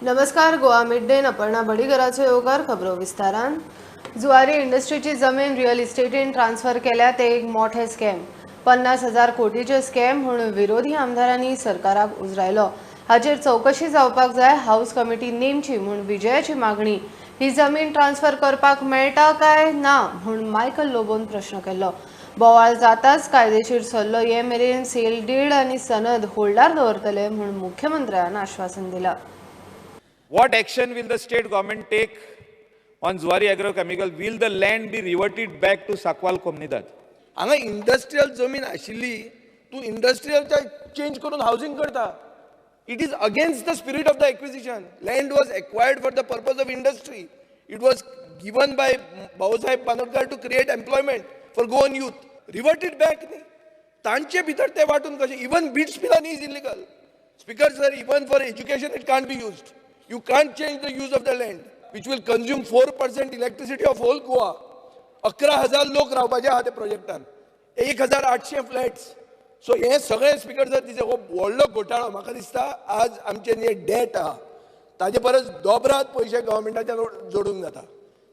नमस्कार, गोवा मिड डेन अपर्णा बडीगराचो येवकार. खबरो विस्तारान. जुवारी इंडस्ट्रीची जमीन रियल इस्टेटीन ट्रान्सफर केल्या ते एक मोठे स्कॅम. 50,000 कोटीचे स्कॅम म्हूण विरोधी आमदारांनी सरकाराक उजरायलो. हाचेर चवकशी जावपाक जाय, हाऊस कमिटी नेमची म्हूण विजयाची मागणी. ही जमीन ट्रान्सफर करपाक मेळटा काय ना म्हूण मायकल लोबोन प्रश्न केल्लो. बोवाळ जाताच कायदेशीर सल्लो ये मेरेन सेल डीड आनी सनद होल्डार दवरतले म्हूण मुख्यमंत्र्यान आश्वासन दिलां. What action will the state government take on Zuari Agrochemical? Will the land be reverted back to Sancoale Comunidade? हांगा इंडस्ट्रियल जमीन आशिल्ली, तूं इंडस्ट्रियलच्या चेंज करून हावजींग करता. It is against the spirit of the acquisition. Land was acquired for the purpose of industry. It was given by Bhausaheb Bandodkar to create employment for Goan youth. Revert it back न्ही, तांचे भितर ते वांटून कशें? Even BITS Pilani is illegal. Speaker sir, even for education it can't be used. You can't change the use of the land, which will consume 4% electricity of whole Goa. 11,000 लोक रावपाचे आहा ते प्रोजेक्टान, 1,800 फ्लॅट्स. सो हे सगळे speaker sir, तिचे हो व्हडलो घोटाळो. म्हाका दिसता आज आमचे जे डेट आहा ताजे परस दोबरात पयशे गव्हर्मेंटाच्यान जोडूंक जाता.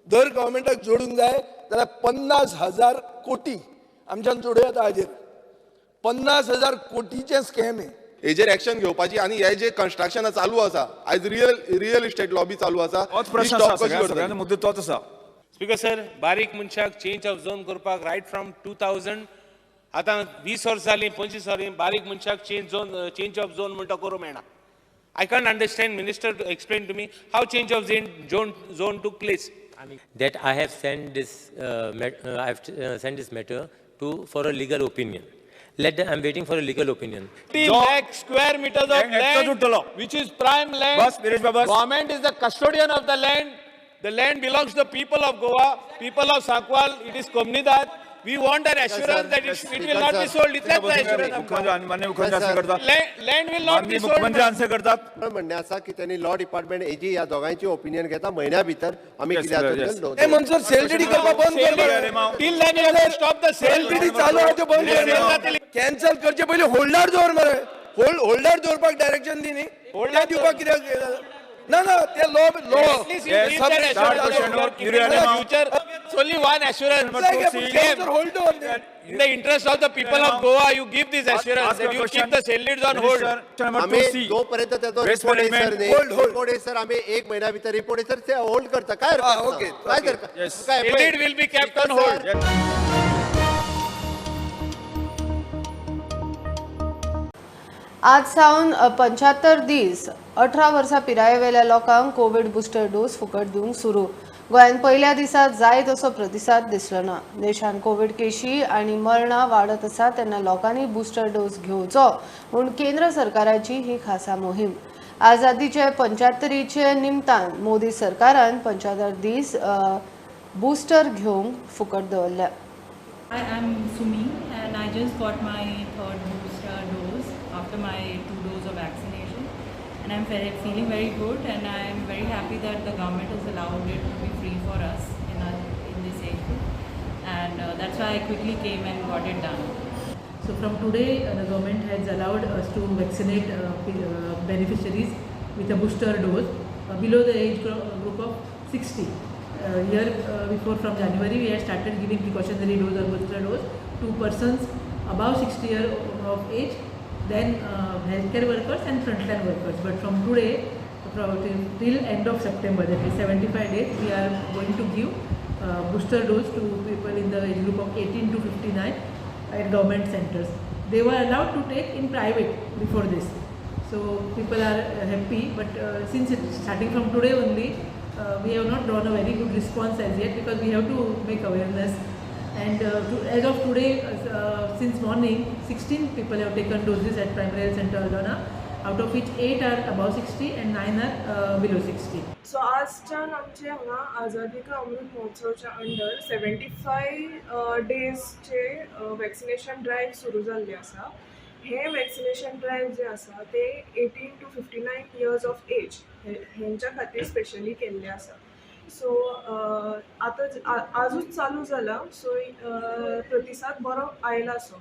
दर गव्हर्मेंटाक जोडूंक जाय जाल्यार 50,000 कोटी आमच्यान जोडूं येता. हाजेर 50,000 कोटीचें स्कॅम हें. हेजेर एक्शन घेवपाची आनी हे जे कन्स्ट्रक्शनां चालू आसा आयज, रियल इस्टेट लॉबी चालू आसा, तोच ती प्रश्न stop आसा. कशी सगळ्या करतली? सगळ्यांचो मुद्दो तोच आसा. स्पीकर सर, बारीक मनशाक चेंज ऑफ झोन करपाक रायट फ्रॉम 2000, आतां 20 वर्सां जालीं, 25 वर्सां, बारीक मनशाक चेंज ऑफ झोन म्हणटा करूं मेळना. I can't understand. Minister to explain to me how change of zone took place. That I have sent this I have sent this matter to for a legal opinion. I'm waiting for a legal opinion. 50 lakh square meters of एकटोच land, उरतलो. which is prime land. बस, विरेश बाब, बस. Government is the custodian of the land. The land belongs to the people of Goa, people of Sancoale. It is Comunidade. We want an assurance that it will not be sold. इतलेंच assurance आमकां. मुख्यमंत्री, माननीय मुख्यमंत्री answer करतात. Land will not be माननीय sold. मुख्यमंत्री answer करतात. म्हणणें आसा की त्यांनी लॉ डिपार्टमेंट एजी ह्या दोगांयची ओपिनियन घेता, म्हयन्या भितर आमी Yes, कितें sir, जाता yes. ते ते म्हणसर सेल डीडी करपाक बंद कर मरे. Till then you have to stop the sale. Sale DD चालू आहा त्यो बंद कर. Sale जातली. कॅन्सल करचे पयलीं होल्डार दवर मरे. होल्डार दवरपाक डायरेक्शन दी न्ही, होल्डार दिवपाक कित्याक? ना ना, ते law law At least you give that Start assurance. question You are over. keeping the future. It's only one assurance. Hold दवर न्ही. In the interest of the people of Goa, you give this assurance Ask that your you question. keep the sale deeds on hold. Minister, number आमी 2C. जोपर्यंत त्याचो Waste report येयसर management. न्ही, Hold, hold. Report येयसर आमी एक म्हयन्या भितर report येयसर ते hold करता. काय हरकत ना. Okay, काय okay. हरकत? Yes. काय Sale deed will be kept on hold. आज सावन 75 दीस 18 वर्सां पिरायेवेल्या लोकांक कोवीड बुस्टर डोस फुकट दिवंक सुरू. गोंयांत पयल्या दिसा जाय तसो प्रतिसाद दिसलो ना. देशांत कोवीड केशी आनी मरणां वाडत आसा तेन्ना लोकांनी बुस्टर डोस घेवचो म्हूण केंद्र सरकाराची ही खासा मोहीम. आझादीचे 75चे निमतान मोदी सरकारान 75 दीस बुस्टर घेवंक फुकट दवरल्या. I am Sumi and I just got my third booster dose after my 2 doses of vaccination, and I'm feeling very good, and I'm very happy that the government has allowed it to be free for us in this age group, and that's why I quickly came and got it done. So from today, the government has allowed us to vaccinate beneficiaries with a booster dose below the age group of 60. Year before, from January, we had started giving precautionary dose or booster dose to persons above 60 years of age, then healthcare workers and frontline workers. But from today, till end of September, that is 75 days, we are going to give booster dose to people in the age group of 18 to 59 at government centers. They were allowed to take in private before this. So people are happy, but since it's starting from today only, we have not drawn a very good response as yet, because we have to make awareness. And as of today, since morning, 16 people have taken doses at Primary Health Center Aldona, out of which 8 are above 60 and 9 are below 60. So आजच्यान आमचे हांगा आझादी का अमृत महोत्सवच्या under 75 डेजचे vaccination drive सुरू जाल्ले आसा. हे vaccination drive जे आसा ते 18 to 59 years of age हेंच्या खातीर स्पेशली केल्ले आसा. सो आतां आजूच चालू जाला, सो प्रतिसाद बरो आयला. सो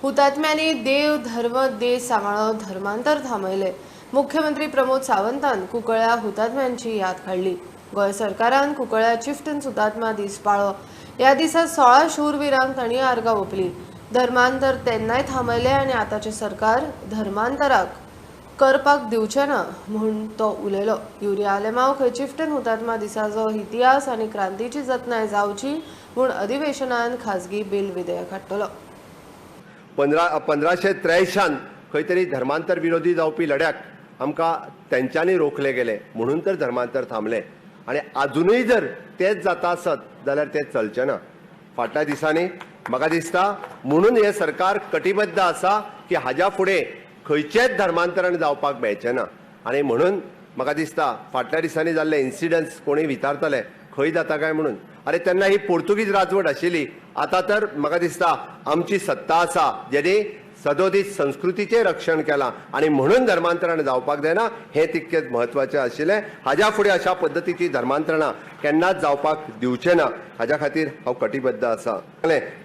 हुतात्म्यांनी देव धर्म देश सांबाळो धर्मांतर थांबयले. मुख्यमंत्री प्रमोद सावंतान कुंकळ्या हुतात्म्यांची याद काडली. गोंय सरकारान कुंकळ्या चिफ्टन्स हुतात्मा दीस पाळ्ळो. ह्या दिसा 16 शूरवीरांक तांणी आर्गां ओंपली. धर्मांतर तेन्नाय थांबयले आनी आतांचें सरकार धर्मांतराक करपाक दिवचें ना म्हूण तो उलयलो. युरी आलेमाव खंय चिफ्टन हुतात्मा दिसाचो इतिहास आनी क्रांतीची जतनाय जावची म्हूण अधिवेशनान खाजगी बिल विधेयक हाडटलो. 1583 खंय तरी धर्मांतर विरोधी जावपी लढ्याक आमकां तेंच्यांनी रोखले गेले म्हणून तर धर्मांतर थांबलें आनी आजुनूय जर तेच जाता आसत जाल्यार तें चलचें ना. फाटल्या दिसांनी म्हाका दिसता म्हणून हें सरकार कटिबद्ध आसा की हाज्या फुडें खंयचेंच धर्मांतरण जावपाक मेळचें ना. आनी म्हणून म्हाका दिसता फाटल्या दिसांनी जाल्ले इन्सिडंट्स कोणूय विचारतले खंय जाता काय म्हणून, अरे तेन्ना ही पोर्तुगीज राजवट आशिल्ली. आतां तर म्हाका दिसता आमची सत्ता आसा जेणे सदोदीत संस्कृतीचें रक्षण केलां आनी म्हणून धर्मांतरण जावपाक जायना हें तितकेंच म्हत्वाचें आशिल्लें. हाज्या फुडें अशा पद्दतीची धर्मांतरणां केन्नाच जावपाक दिवचें ना हाज्या खातीर हांव कटिबद्ध आसा.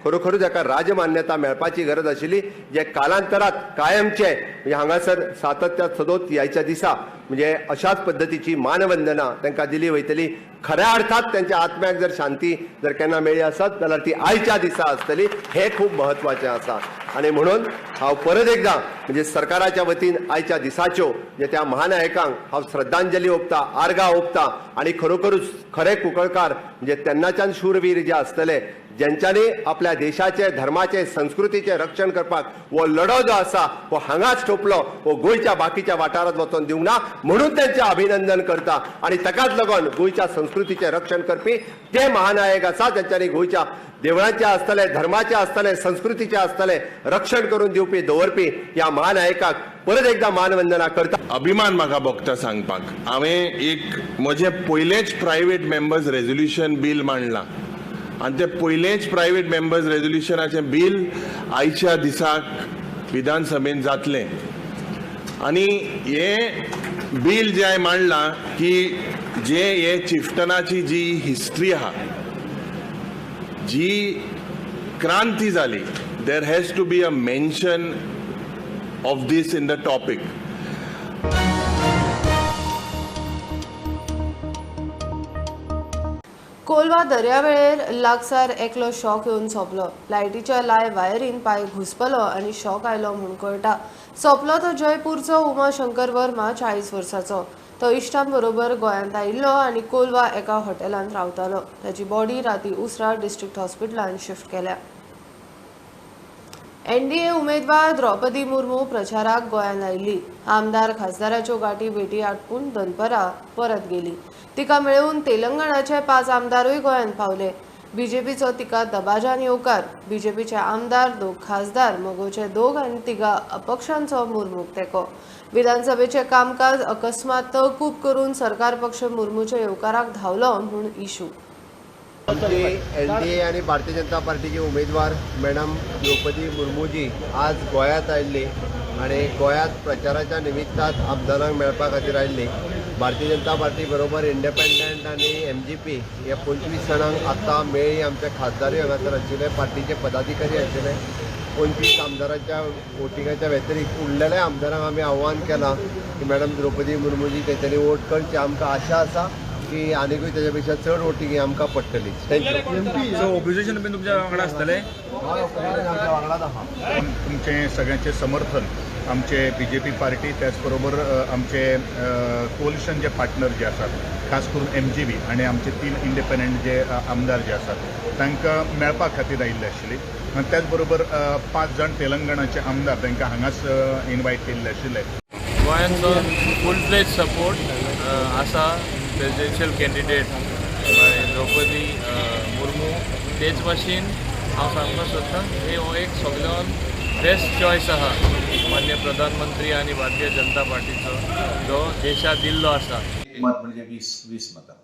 खरोखरूच हाका राजमान्यता मेळपाची गरज आशिल्ली जे कालांतरात कायमचें म्हणजे हांगासर सातत्यात सदोत यायच्या दिसा म्हणजे अशाच पद्दतीची मानवंदना तांकां दिली वयतली. खऱ्या अर्थात त्यांच्या आत्म्याक जर शांती जर केन्ना मेळ्ळी आसत जाल्यार ती आयच्या दिसा आसतली हें खूब म्हत्वाचें आसा. आनी म्हणून हांव परत एकदां म्हणजे सरकाराच्या वतीन आयच्या दिसाच्यो म्हणजे त्या महानायकांक हांव श्रद्धांजली ओंपता, आर्गां ओंपता आनी खरोखरूच खरे कुंकळकार म्हणजे तेन्नाच्यान शूरवीर जे आसतले ज्यांच्यांनी आपल्या देशाचे धर्माचे संस्कृतीचें रक्षण करपाक हो लढो जो आसा हो हांगाच ठोपलो, हो गोंयच्या बाकीच्या वाठारांत वचोन दिवंक ना म्हणून तेंचें अभिनंदन करता. आनी ताकाच लागून गोंयच्या संस्कृतीचें रक्षण करपी ते महानायक आसा ज्यांच्यांनी गोंयच्या देवळांचें आसतलें, धर्माचें आसतलें, संस्कृतीचें आसतलें रक्षण करून दिवपी दवरपी ह्या महानायकाक परत एकदां मानवंदना करता. अभिमान म्हाका भोगता सांगपाक, हांवें एक म्हजें पयलेंच प्रायवेट मेंबर्स रेजोल्युशन बील मांडलां आनी तें पयलेंच प्रायवेट मेंबर्स रेजोल्युशनाचें बील आयच्या दिसाक विधानसभेन जातलें. आनी हें बील जें हांवें मांडलां की जे हे चिफ्टनाची जी हिस्ट्री आहा, जी क्रांती जाली, there has to be a mention of this in the topic. Colva दर्यावेळेर लागसार एकलो शॉक येवन सोंपलो. लायटीच्या लाय वायरीन पांय घुसपलो आनी शॉक आयलो म्हूण कळटा. सोंपलो तो जयपूरचो उमा शंकर वर्मा 40 वर्साचो. तो इश्टां बरोबर गोंयांत आयिल्लो आनी कोलवा एका हॉटेलांत रावतालो. ताची बॉडी राती उसरां डिस्ट्रिक्ट हॉस्पिटलांत शिफ्ट केल्या. एनडीए उमेदवार द्रौपदी मुर्मू प्रचाराक गोंयांत आयिल्ली. आमदार खासदाराच्यो गाठी भेटी आटपून दनपरां परत गेली. तिका मेळून तेलंगणाचे 5 आमदारूय गोंयांत पावले. बीजेपीचो तिका दबाजान येवकार. बीजेपीचे आमदार 2 खासदार, मगोचे 2 आनी 3 अपक्षांचो मुर्मूक तेंको. विधानसभेचें कामकाज अकस्मात तहकूब करून सरकार पक्ष मुर्मूच्या येवकाराक धांवलो म्हूण इशू. एनडीए आनी भारतीय जनता पार्टीचे उमेदवार मॅडम द्रौपदी मुर्मूजी आज गोंयांत आयिल्ली आनी गोंयांत प्रचाराच्या निमित्तान आमदारांक मेळपा खातीर आयिल्ली. भारतीय जनता पार्टी बरोबर इंडिपेंडंट आनी MGP हे 25 जाणांक आतां मेळ्ळी. आमचे खासदारूय हांगासर आशिल्ले, पार्टीचे पदाधिकारी आशिल्ले. 25 आमदारांच्या वोटिंगाच्या व्यतिरिक्त उरलेल्या आमदारांक आमी आव्हान केलां की मॅडम द्रौपदी मुर्मूजी तेंच्यांनी वोट करची. आमकां आशा आसा की आनीकूय तेज्या पेक्षा चड वोटींग आमकां पडटली. Thank you. सो ऑपोजिशन बीन तुमच्या वांगडा आसतलें? आमच्या वांगडाच आहा. तुमचें सगळ्यांचें समर्थन आमचे BJP party त्याचबरोबर आमचे कोलिशन जे पार्टनर जे आसात, खास करून MGB आनी आमचे 3 इंडिपेंडंट जे आमदार जे आसात तांकां मेळपा खातीर आयिल्ले आशिल्ली. आनी त्याच बरोबर 5 जाण तेलंगणाचे आमदार तांकां हांगाच इनवायट केल्ले आशिल्ले. गोंयांचो फूल फ्लेज सपोर्ट आसा प्रेसिडेन्शियल कॅन्डिडेट द्रौपदी मुर्मू. तेच भाशेन हांव सांगपाक सोदतां हे हो एक सगल्यान बेस्ट चॉयस आहा मान्य प्रधानमंत्री आनी भारतीय जनता पार्टीचो जो देशाक दिल्लो आसा. मत म्हणजे 20 मतां,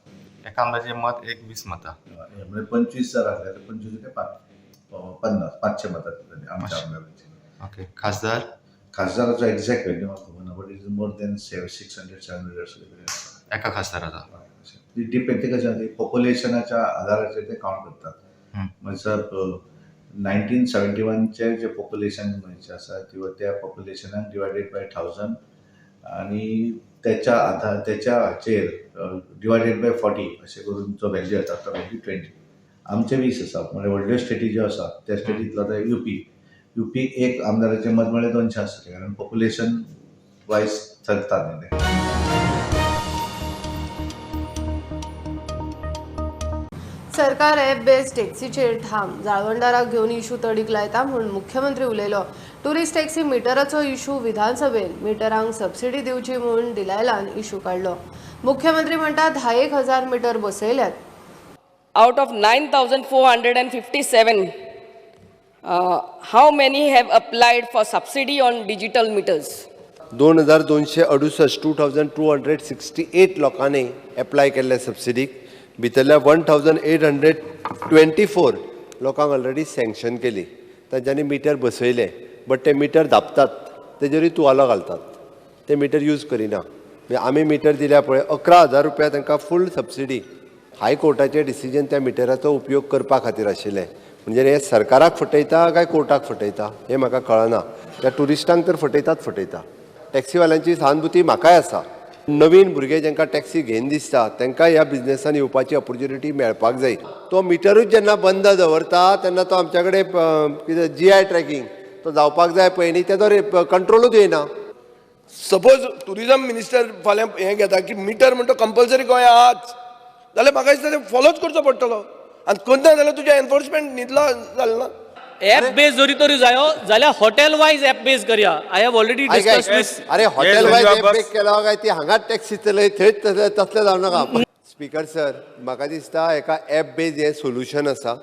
एका आमदाराचें मत एक 20 मतां, म्हणजे 25 जर आसल्यार 25 ते 50 500 मतां आमच्या आमदारांची. ओके. खासदार? खासदाराचो एक्झॅक्ट व्हॅल्यू म्हाका खबर ना, but it is more than 600 700 अशें कितें आसा एका खासदाराचो. डिपेंड ते कशें पॉप्युलेशनाच्या आधाराचेर ते कावंट करतात. म्हणजे 1971चें जें पॉप्युलेशन गोंयचें आसा किंवा त्या पॉप्युलेशनाक डिवायडेड बाय 1000 आनी तेच्या आधार तेच्या हाचेर डिवायडेड बाय 40 अशें करून जो व्हॅल्यू येता तो व्हॅल्यू 20. आमचे 20 आसा. म्हणजे व्हडल्यो स्टेटी ज्यो आसा त्या स्टेटींतलो आतां युपी एक आमदाराचें मत म्हळ्यार 200 आसतलें, कारण पॉप्युलेशन वायज थरता न्ही तें. सरकार ॲप बेस्ड टॅक्सीचेर ठाम, जाळवणदाराक घेवन इशू तडीक लायता म्हूण मुख्यमंत्री उलयलो. ट्युरिस्ट टॅक्सी मिटराचो इशू विधानसभेन, मिटरांक सबसिडी दिवची म्हूण डिलायलान इशू काडलो. मुख्यमंत्री म्हणटा 10,000 metre बसयल्यात. Out of 9,457, how many have applied for subsidy on digital meters? 2268 2268 लोकांनी एप्लाय केल्ले सबसिडीक, भितरल्या 1824 लोकांक ऑलरेडी सँक्शन केली. तांच्यांनी मिटर बसयले, बट ते मिटर धापतात, तेजेरूय तुवालो घालतात, ते मिटर यूज करिना. आमी मिटर दिल्या पळय 11,000 रुपया तांकां फूल सबसिडी. हायकोर्टाचें डिसिजन त्या मिटराचो उपयोग करपा खातीर आशिल्लें. म्हणजे हे सरकाराक फटयता काय कोर्टाक फटयता हें म्हाका कळना. त्या ट्युरिस्टांक तर फटयतात फटयता. टॅक्सीवाल्यांची सहानुभूती म्हाकाय आसा. नवीन भुरगे जांकां टॅक्सी घेन दिसता तांकां ह्या बिजनेसान येवपाची ऑपॉर्च्युनिटी मेळपाक जाय. तो मिटरूच जेन्ना बंद दवरता तेन्ना तो आमच्या कडेन कितें GI tracking तो जावपाक जाय पळय न्ही, तेजो कंट्रोलूच येना. सपोज टुरिजम मिनिस्टर फाल्यां हें घेता की मिटर म्हणटा कंपल्सरी गोंया आहाच जाल्यार म्हाका दिसता तें फॉलोच करचो पडटलो. आनी करना जाल्यार तुजें एनफोर्समेंट न्हिदलो जालें ना. ॲप बेस जरी तरी जायो जाल्यार हॉटेल वायज ॲप बेस करया. I have already discuss with. अरे हॉटेल वायज ॲप बेस केलो काय ती हांगाच टॅक्सी चलय थंयच तसलें जावं नाका. स्पीकर सर, म्हाका दिसता एका ॲप बेज हें सोल्युशन आसा.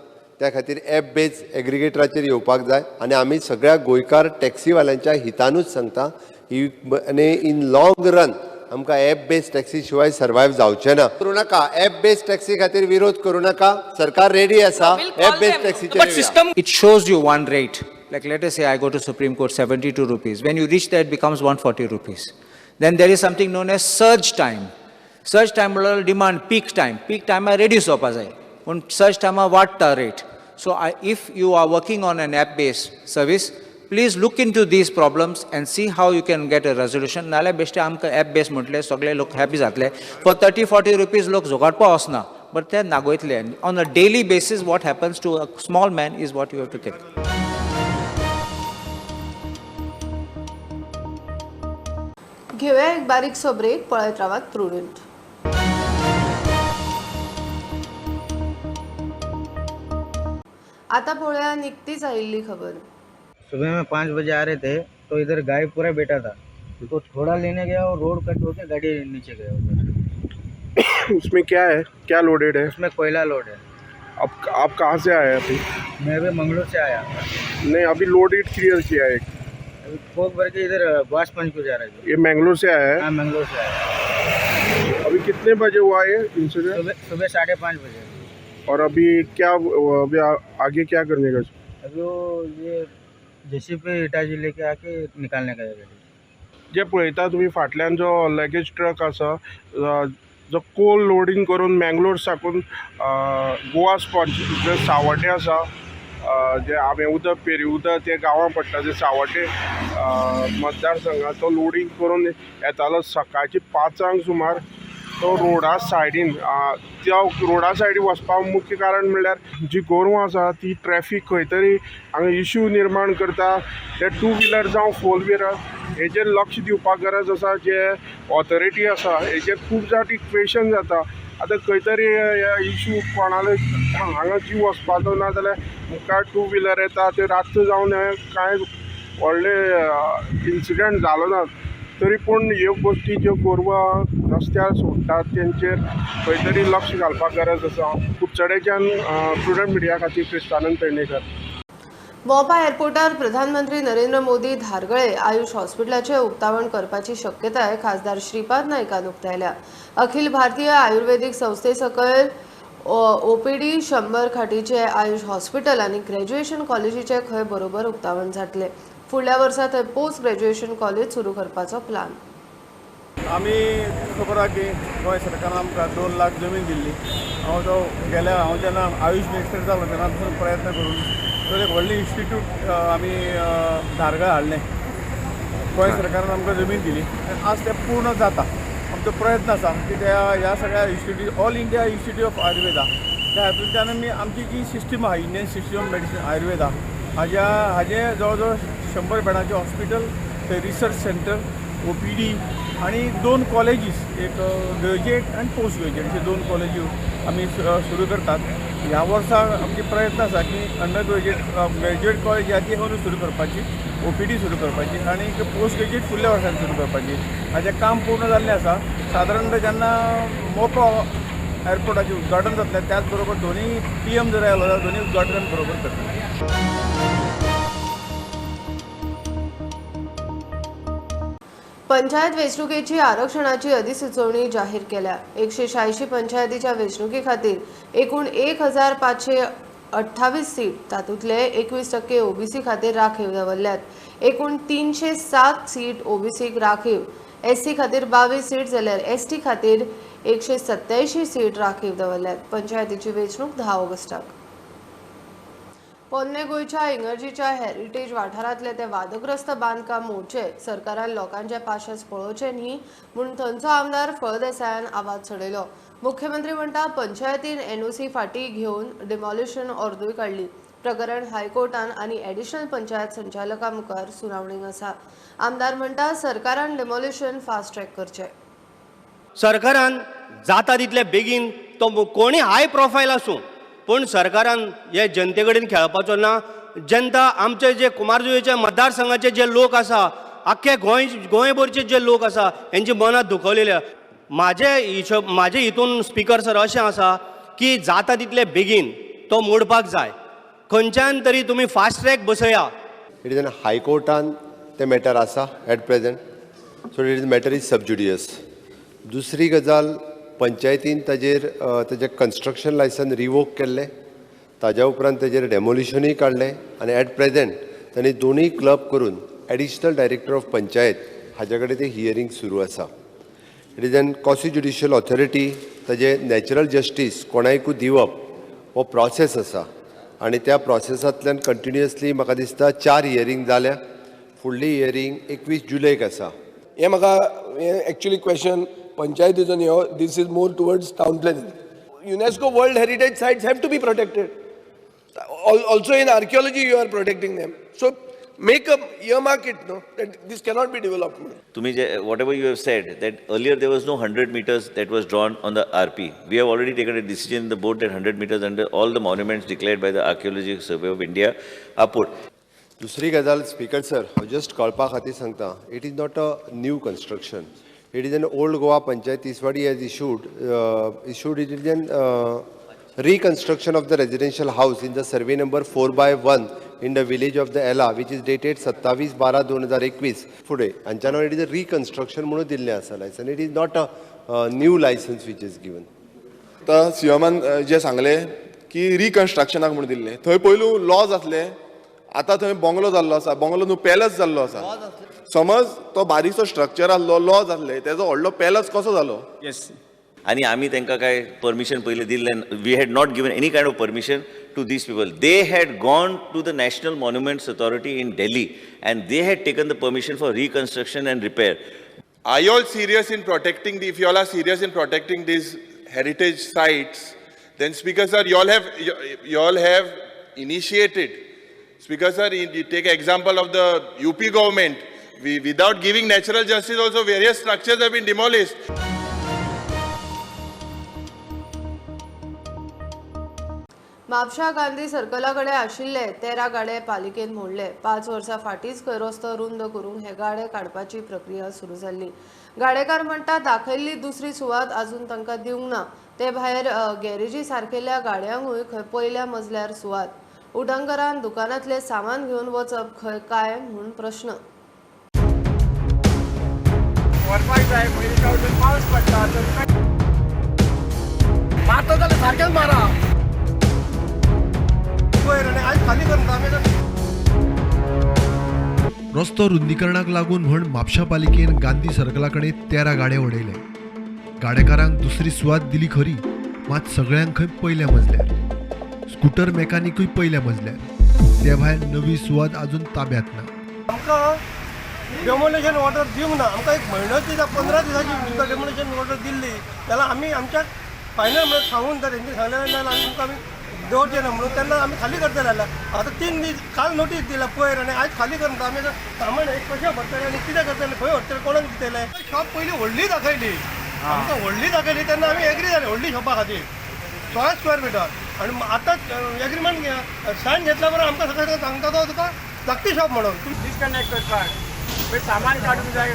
त्या खातीर ॲप बेज एग्रिगेटराचेर येवपाक जाय आनी आमी सगळ्या गोंयकार टॅक्सीवाल्यांच्या हितानूच सांगता ही, आनी इन लॉंग रन आमकां ॲप बेज टॅक्सी शिवाय सर्वायव जावचें ना. करूं नाका ॲप बेज टॅक्सी खातीर विरोध करूं नाका. सरकार रेडी आसा ॲप बेज टॅक्सीचेर. System it shows you one rate. Like let us say I go to Supreme Court 72 rupees. When you reach there it becomes 140 rupees. Then there is something known as surge time. Surge time म्हणल्यार demand पीक time. पीक टायमार reduce जावपा जाय, पूण surge टायमार वाडटा rate. So if you are working on an app based service, please look into these problems and see how you can get a resolution. नाल्यार बेश्टे आमकां ॲप बेस म्हटलें सगळे लोक हॅपी जातले. फॉर 30-40 रुपीज लोक झगडपा वचना, बट ते नागयतले. On a daily basis what happens to a small man is what you have to think. घेवया एक बारीकसो ब्रेक, पळयत रावात प्रुडंट. आता पळोवया निकतीच आयिल्ली खबर. सुबह में 5 बजे आ रहे थे तो इधर गाय पूरा बैठा था, तो थोड़ा लेने गया और रोड कट होके गाड़ी नीचे गया उधर। उसमें क्या है, क्या लोडेड है? उसमें कोयला लोड है। आप कहाँ से आए अभी? मैं अभी मंगलोर से आया। नहीं, अभी लोडेड क्लियर किया है। अभी फोक भर के इधर बासपंच को जा रहा है। ये मंगलोर से आया है? हाँ, मंगलोर से आया। अभी कितने बजे हुआ ये इंसिडेंट? सुबह 5:30 बजे। और अभी क्या, अभी आगे क्या करने का? अभी वो ये जेसीबी इटाजी लेके आके निकालने का है। जे पळयता तुमी फाटल्यान जो लगेज ट्रक आसा जो कोल लोडींग करून मँगलोर साकून गोवा स्पॉन्ज जे सावड्डे आसा, जे आमे उदक पेरी उदक ते गांवां पडटा जे सावड्डे मतदारसंघात तो लोडींग करून येतालो सकाळची 5 सुमार. तो रोडा सायडीन, त्या रोडा सायडीन वचपाक मुख्य कारण म्हणल्यार जी गोरवां आसा ती ट्रॅफीक खंय तरी हांगा इश्यू निर्माण करता. ते टू व्हिलर जावं फोर व्हिलर हेजेर लक्ष दिवपाक गरज आसा. जे ऑथॉरिटी आसा हेजेर खूब जाटी क्वेशन जाता. आतां खंय तरी इश्यू कोणाले हांगा जीव वचपाचो ना जाल्यार मुखार टू व्हिलर येता ते रातचो जावन हें कांय व्हडले इन्सिडंट जालो ना तरी पूण ह्यो गोश्टी ज्यो गोरवां रस्त्यार सोडटात तेंचेर खंय तरी लक्ष घालपाक गरज आसा. कुडचडेच्यान प्रुडंट मिडिया खातीर क्रिस्तानंद पेडणेकर. मोपा एअरपोर्टार प्रधानमंत्री नरेंद्र मोदी धारगळे आयुष हॉस्पिटलाचे उक्तावण करपाची शक्यताय खासदार श्रीपाद नायकान उक्तायल्या. अखिल भारतीय आयुर्वेदिक संस्थे सकयल ओपीडी 100 खाटीचे आयुष हॉस्पिटल आनी ग्रॅज्युएशन कॉलेजीचे खंय बरोबर उक्तावण जातले. फुडल्या वर्सा थंय पोस्ट ग्रॅज्युएशन कॉलेज सुरू करपाचो प्लान. आमी खबर आहा की गोंय सरकारान आमकां 2 लाख जमीन दिल्ली. हांव तो गेल्या, हांव जेन्ना आयुष मिनिस्टर जालो तेन्ना प्रयत्न करून तर एक व्हडलें इन्स्टिट्यूट आमी धारगळ हाडलें. गोंय सरकारान आमकां जमीन दिली आनी आज तें पूर्ण जाता. आमचो प्रयत्न आसा की त्या ह्या सगळ्या institute, all India institute of Ayurveda, त्या हातूंतल्यान आमी आमची जी सिस्टम आहा, Indian system of medicine Ayurveda, हाजे जवळ जवळ 100 बेडांचें हॉस्पिटल, थंय रिसर्च सेंटर, OPD आनी 2 कॉलेजीस, एक ग्रॅज्युएट आनी पोस्ट ग्रॅज्युएट अशे 2 कॉलेजी आमी सुरू करतात. ह्या वर्सा आमचे प्रयत्न आसा की अंडर ग्रॅज्युएट, ग्रॅज्युएट कॉलेज ह्या ती अंदू सुरू करपाची, OPD सुरू करपाची आनी पोस्ट ग्रॅज्युएट फुडल्या वर्सान सुरू करपाची. हाचें काम पूर्ण जाल्लें आसा. सादारण जेन्ना मोपा एअरपोर्टाचें उद्घाटन जातलें त्याच बरोबर दोनूय PM जर आयलो जाल्यार दोनूय उद्घाटन बरोबर करतले. पंचायत वेंचणुकेची आरक्षणाची अधिसुचोवणी जाहीर केल्या. 186 पंचायतीच्या वेंचणुके खातीर एकूण 1528 सीट, तातूंतले 21% ओबीसी खातीर राखीव दवरल्यात. एकूण 307 सीट ओबीसीक राखीव, SC खातीर 22 सीट जाल्यार ST खातीर 187 सीट राखीव दवरल्यात. पंचायतीची वेंचणूक 10 ऑगस्टाक. पोन्ने गोंयच्या इगर्जीच्या हेरिटेज वाठारांतले ते वादग्रस्त बांदकाम मोडचे, सरकारान लोकांचे पाशेस पळोवचे न्ही म्हूण थंयचो आमदार फळदेसायान आवाज चडयलो. मुख्यमंत्री म्हणटा पंचायतीन NOC फाटीं घेवन डिमॉलिशन ऑर्दूय काडली. प्रकरण हायकोर्टान आनी एडिशनल पंचायत संचालका मुखार सुनावणीक आसा. आमदार म्हणटा सरकारान डिमॉलिशन फास्ट ट्रॅक करचें. सरकारान जाता तितले बेगीन तो कोणी हाय प्रोफायल आसूं पूण सरकारान हे जनते कडेन खेळपाचो ना. जनता आमचे जे कुमारजुवेचे मतदारसंघाचे जे लोक आसा, आख्खे गोंय गोंयभरचे जे लोक आसा हेंची मनां दुखवलेले. म्हाजे हिशोब म्हाजे हितून स्पिकर सर अशें आसा की जाता तितले बेगीन तो मोडपाक जाय. खंयच्यान तरी तुमी फास्ट ट्रॅक बसया. It is an हायकोर्टान तें मॅटर आसा at present, so it is matter is sub judice. दुसरी गजाल, पंचायतीन ताजेर ताजें कन्स्ट्रक्शन लायसन रिवोक केल्लें, ताज्या उपरांत ताजेर डेमोलिशनूय काडलें आनी एट प्रेजेंट तांणी दोनूय क्लब करून एडिशनल डायरेक्टर ऑफ पंचायत हाज्या कडेन तें हियरींग सुरू आसा. It is an quasi judicial authority, ताजें नॅचरल जस्टीस कोणायकूय दिवप हो प्रोसेस आसा आनी त्या प्रोसेसांतल्यान कंटिन्युअसली म्हाका दिसता 4 हियरींग जाल्या. फुडली हियरींग 21 जुलयक आसा. हें म्हाका हें एक्चुअली क्वेश्चन पंचायतीचो न्ही हो, this is more towards town planning. UNESCO world heritage sites have to be protected. Also in archaeology you are protecting them, so make a earmark it, no, that this cannot be developed. तुम्ही जे whatever you have said that earlier there was no 100 meters that was drawn on the RP. We have already taken a decision in the board that 100 meters under all the monuments declared by the Archaeological Survey of India are put. दुसरी गजाल speaker sir, हांव just कळपा खातीर सांगता, it is not a new construction. It is an old Goa Panchayat Tiswadi has issued it is an reconstruction of the residential house in the survey number 4/1 in the village of the Ela, which is dated 27/12/2021. फुडें हांच्या नांवान it is a reconstruction म्हणून दिल्लें आसा licence. It is not a new licence which is given. आतां सीएमान जें सांगलें की रिकन्स्ट्रक्शनाक म्हणून दिल्लें, थंय पयलू लॉज आसले, आतां थंय बंगलो जाल्लो आसा, बंगलो न्हू पॅलस जाल्लो आसा. समज तो बारीकसो स्ट्रक्चर आसलो, लॉज आसले, तेजो व्हडलो पॅलस कसो जालो? येस. आनी आमी तांकां काय परमिशन पयलीं दिल्लें, we had not given any kind of permission to these people. They had gone to the National Monuments Authority in Delhi and they had taken the permission for reconstruction and repair. Are you all serious in protecting the, if you all are serious in protecting these heritage sites, then Speaker sir, you all have initiated. Speaker sir, you take example of the UP government. We, without giving natural justice also, various structures have been demolished. Mapusa Gandhi सर्कला कडेन आशिल्ले 13 गाडे पालिकेन मोडले. 5 वर्सां फाटींच खंय रस्तो रुंद करूंक हे गाडे काडपाची प्रक्रिया सुरू जाल्ली. गाडेकार म्हणटा दाखयल्ली दुसरी सुवात अजून तांकां दिवंक ना. ते भायर गॅरेजी सारकेल्या गाड्यांकूय खंय पयल्या मजल्यार सुवात. उटंगरान दुकानांतलें सामान घेवन वचप खंय काय म्हूण प्रश्न. मारता जाल्यार सारकेंच मारा. रस्तो रुंदीकरणाक लागून म्हण म्हापशा पालिकेन गांधी सर्कला कडेन 13 गाडे उडयले. गाडेकारांक दुसरी सुवात दिली खरी, मात सगळ्यांक खंय पयल्या मजल्यार, स्कूटर मेकानिकूय पयल्या मजल्यार. ते भायर नवी सुवात अजून ताब्यात ना. आमकां डेमोलिशन ऑर्डर दिवंक ना. आमकां एक म्हयन्याची जावं 15 दिसांची तुमकां डेमोलिशन ऑर्डर दिल्ली जाल्यार आमी आमच्या फायनल म्हणून सांगून जर तेंचे सांगलें जाल्यार आमी तुमकां आमी दवरचे ना म्हणून तेन्ना आमी खाली करतले जाल्यार आतां 3 दीस काल नोटीस दिला पयर आनी आयज खाली कर म्हणटा. आमी आतां सामान एक कशें व्हरतले आनी कितें करतले, खंय व्हरतले, कोणाक दितले? शॉप पयलीं व्हडली दाखयली आमकां, व्हडली दाखयली तेन्ना आमी एग्री जाले व्हडली शॉपा खातीर 16 स्क्वेअर मिटर. आनी आतां एग्रीमेंट सायन घेतल्या बरोबर आमकां सगळें सांगता तो तुका धाकटी शॉप म्हणून डिस्कनेक्ट करपाक सामान काडूंक जाय,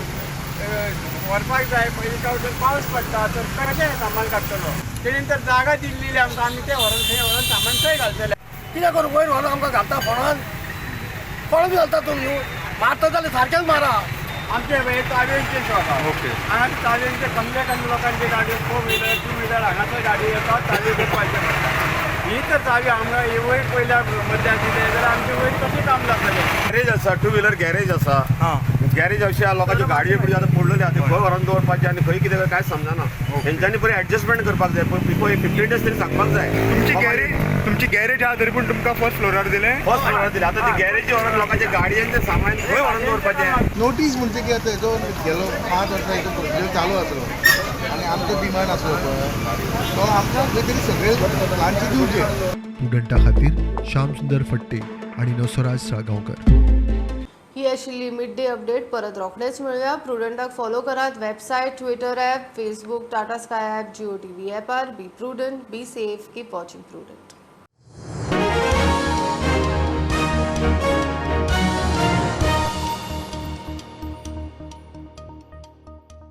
व्हरपाक जाय. पयलीं काय पावस पडटा तर कशें सामान काडटलो? तेणेन तर जागा दिल्ली आमकां, आमी तें व्हरोन थंय व्हरोन सामान थंय घालतले. कितें करूं, वयर व्हरोन आमकां घालता फोणान, फोणान बी घालता तुमी, मारता जाल्यार सारकेंच मारा. आमचे हे चावयेंचे शॉप आहा. ओके, हांगा चावयेंचे कमले कमी लोकांची गाडी, 4 व्हिलर 2 व्हिलर हांगासर गाडी येता, चावी करपाचें पडटा. ही तर चावी आमकां ही वयर पयल्या मदल्या दिले जाल्यार आमचें वयर कशें काम जातलें? गॅरेज आसा, 2 व्हिलर गॅरेज आसा. गॅरेज अशें लोकांच्यो गाडयो बिडयो आतां पडलेल्यो आहा, त्यो खंय व्हरोन दवरपाचें आनी खंय कितें कांयच समजना. तेंच्यांनी बरें एडजस्टमेंट करपाक जाय, पूण बिफोर 15 डेज तरी सांगपाक जाय. तुमची गॅरेज आहा तरी पूण तुमकां फर्स्ट फ्लोरार दिलें? फर्स्ट फ्लोरार दिलें. आतां ते गॅरेजी व्हरोन लोकांच्या गाडयांचें सामान खंय व्हरोन दवरपाचें? नोटीस म्हणजे की आतां हेजो गेलो 5 वर्सां हेजो प्रोसिजर चालू आसलो आनी आमचो डिमांड आसलो पळय तो आमकां खंय तरी सगळे प्लानचे दिवचे. प्रुडंटा खातीर श्यामसुंदर फट्टे आनी नसोराज साळगांवकर. ही आशिल्ली मिड डे अपडेट. परत रोखडेच मेळुया. प्रुडंटाक फॉलो करात website, Twitter app, Facebook, Tata Sky app, Jio TV ॲपार. Be prudent, be safe, keep watching Prudent.